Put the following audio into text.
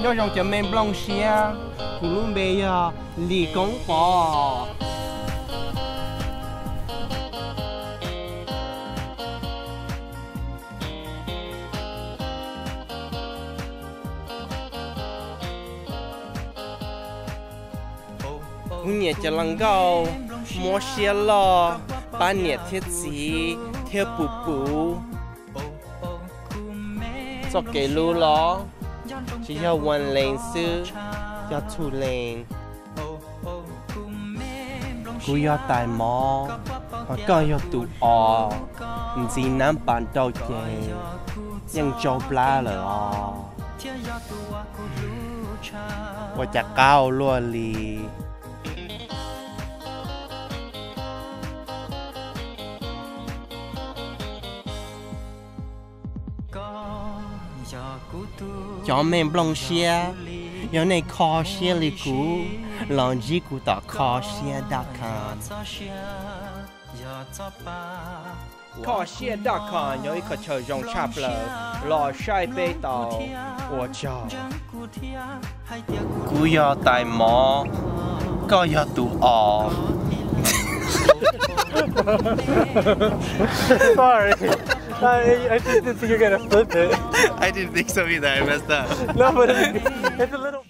Nyob zoo cov me nplooj siab, kuv lub npe yog Lis Koob Pov. Kuv nyiam cov hluas nkauj muab siab loj, pab niam thiab txiv thiab puv puv. Txoj kev hlub los tsis yog ua lees xwb, yog txhua lees. Kuv yog tais mov, hos koj yog tus os, ntxiv nab pas rau ces yeej tsau plab lawm os. Ua cas qab ua luaj li. Cov me nplooj siab, yog nej kho siab li kuv, los ntsib kuv tom kho siab dot com. Kho siab dot com yog ib qho chaw zoo tshaj plaws, los saib peb tau. Ua tsaug. Kuv yog tais mov, koj yog tus os. Sorry. I, I just didn't think you're gonna flip it. I didn't think so either. I messed up. No, but it's, it's a little.